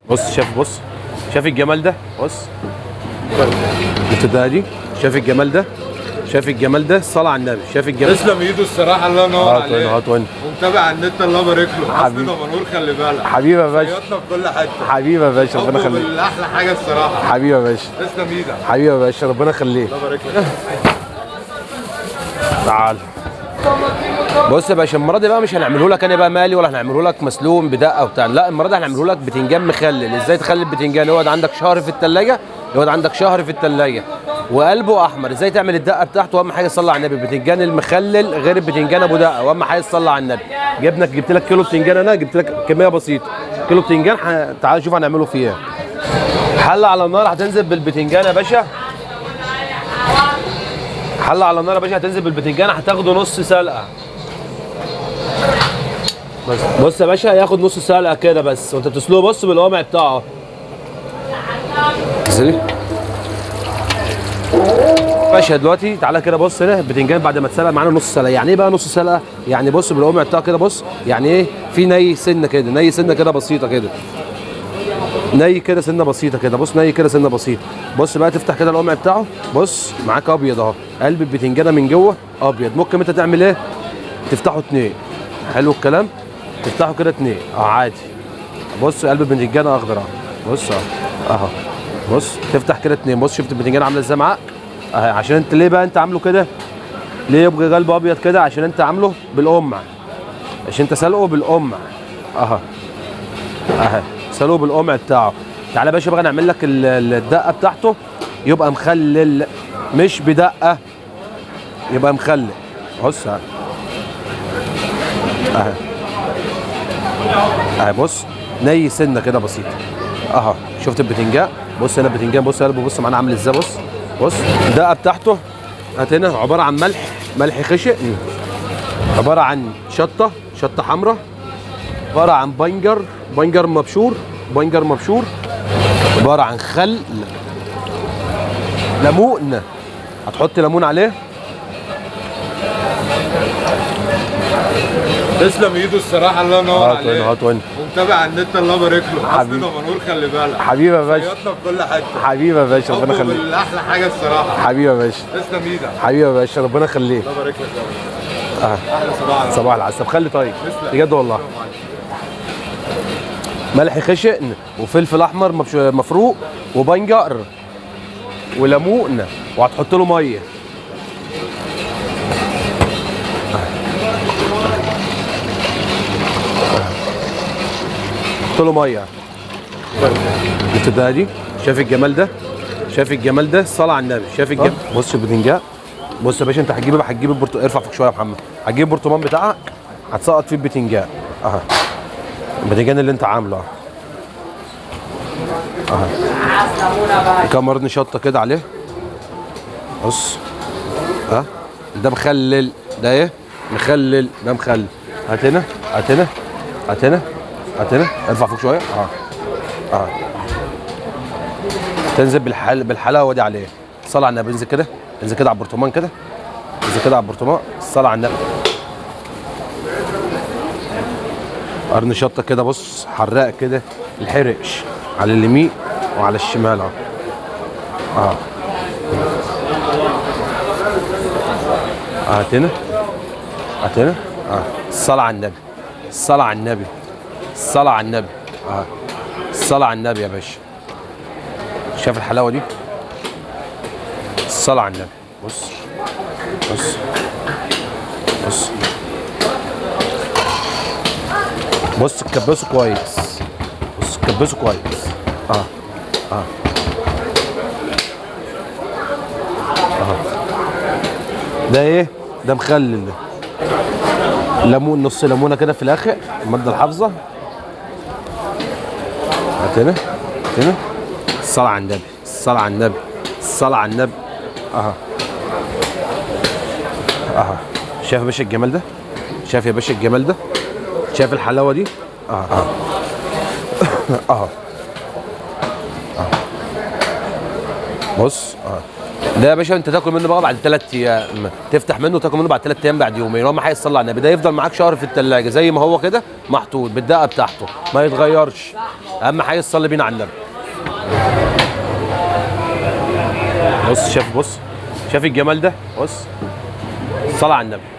بص شاف، بص شاف الجمال ده، بص شفت ده دي، شاف الجمال ده، شاف الجمال ده، الصلاة على النبي، شاف الجمال. تسلم ايده الصراحة، الله ينور عليك. هات وين ومتابع على النت، الله يبارك له. حبيبي. اصل دمنهور خلي بالك. حبيبي يا باشا. صيادنا في كل حتة. حبيبي يا باشا، ربنا حبه يخليك. بالاحلى حاجة الصراحة. حبيبي يا باشا. تسلم ايدك. حبيبي يا باشا، ربنا يخليك. الله يبارك لك. تعال بص يا باشا، المرة دي بقى مش هنعمله لك انا بقى مالي، ولا هنعمله لك مسلوق بدقة وبتاع، لا المرة دي هنعمله لك بتنجان مخلل. ازاي تخلي البتنجان يقعد عندك شهر في الثلاجة؟ يقعد عندك شهر في الثلاجة وقلبه احمر. ازاي تعمل الدقة بتاعته؟ اهم حاجة صلي على النبي، البتنجان المخلل غير البتنجان ابو دقه، واهم حاجة صلي على النبي. جبت لك كيلو بتنجان، انا جبت لك كمية بسيطة، كيلو بتنجان. تعال شوف هنعمله فيه ايه. حله على النار هتنزل بالبتنجان يا باشا، حله على النار يا باشا، هتنزل بالبتنجان، هتاخده نص سلقه بس. بص يا باشا، هياخد نص سلقه كده بس، وانت بتسلقه بص بالقمع بتاعه. ازاي باشا دلوقتي تعالى كده بص هنا، البتنجان بعد ما اتسلق معانا نص سلقه. يعني ايه بقى نص سلقه؟ يعني بص بالقمع بتاعه كده، بص يعني ايه، في ني سنة كده، ني سنة كده بسيطة كده، ني كده سنة بسيطة كده، بص ني كده سنة بسيطة. بص بقى تفتح كده القمع بتاعه، بص معاك ابيض اهو، قلب البتنجانه من جوه ابيض. ممكن انت تعمل ايه؟ تفتحه اتنين. حلو الكلام، تفتحه كده اتنين عادي. بص قلب البتنجانه اخضر اهو، بص اهو اهو، بص تفتح كده اتنين. بص شفت البتنجانه عامله ازاي معاك اهي. عشان انت ليه بقى انت عامله كده؟ ليه يبقى قلبه ابيض كده؟ عشان انت عامله بالقمع، عشان انت سلقه بالقمع اهو اهي، سلقه بالقمع بتاعه. تعالى يا باشا بقى نعمل لك الدقة بتاعته، يبقى مخلل مش بدقة، يبقى مخلل. بص اهي اهي اهي، بص ني سنة كده بسيطة اهو. شفت البتنجان؟ بص هنا البتنجان، بص قلبه، بص معانا عامل ازاي. بص بص الدقة بتاعته هات هنا، عبارة عن ملح، ملح خشن، عبارة عن شطه، شطه حمراء، عبارة عن بنجر، بنجر مبشور، بنجر مبشور، عبارة عن خل، ليمون، هتحط ليمون عليه. تسلم ايده الصراحة، الله ينور عليك. هات وين ومتابع على النت، الله يبارك له. اصل حبيبي. دمنهور خلي بالك. حبيبي يا باشا. صيادنا في كل حتة. حبيبي يا باشا، ربنا حبه يخليك. بالاحلى حاجة الصراحة. حبيبي يا باشا. تسلم ايدك. حبيبي يا باشا، ربنا يخليك. الله يبارك لك يا باشا. احلى صباح. صباح العسل. طب خلي طيب تسلم. بجد والله. ملح خشن وفلفل احمر مفروق وبنجر وليمون، وهتحط له مية. حط له مية. شفت ده دي؟ شايف الجمال ده؟ شايف الجمال ده؟ الصلاة على النبي. شايف الجمال؟ بص البتنجان. بص يا باشا، انت هتجيب بقى، هتجيب البرتقال. ارفع فوق شوية يا محمد. هتجيب البرطمان بتاعك، هتسقط فيه البتنجان اهو، البتنجان اللي انت عامله اهو. كام قرن شطه كده عليه. بص ها، ده مخلل، ده ايه؟ مخلل، ده مخلل. هات هنا، هات هنا، هات هنا، هات هنا، ارفع فوق شوية. تنزل بالحلاوه دي عليه. صلى على النبي. انزل كده، انزل كده على البرطمان كده، انزل كده على البرطمان. صلى على النبي. قرن شطه كده، بص حراق كده، الحرش على اليمين وعلى الشمال اهو. هات هنا، هات هنا. الصلاة على النبي، الصلاة على النبي، الصلاة على النبي. الصلاة على النبي يا باشا. شايف الحلاوة دي؟ الصلاة على النبي. بص بص بص بص، كبسة كويس، بص كبسة كويس. ده ايه؟ ده مخلل ده. ليمون، نص ليمونه كده في الاخر، المادة الحافظة. هات هنا، هات هنا. الصلاة على النبي، الصلاة على النبي، الصلاة على النبي. اهو اهو. شايف يا باشا الجمال ده؟ شايف يا باشا الجمال ده؟ شايف الحلاوة دي؟ اهو اهو. بص ده يا باشا انت تاكل منه بقى بعد 3 ايام، تفتح منه وتاكل منه بعد 3 ايام، بعد يومين. هو ما هيصلي على النبي، ده يفضل معاك شهر في الثلاجة زي ما هو كده محطوط بالدقه بتاعته، ما يتغيرش. اهم حاجة تصلي بينا على النبي. بص شاف، بص شاف الجمال ده، بص الصلاة على النبي.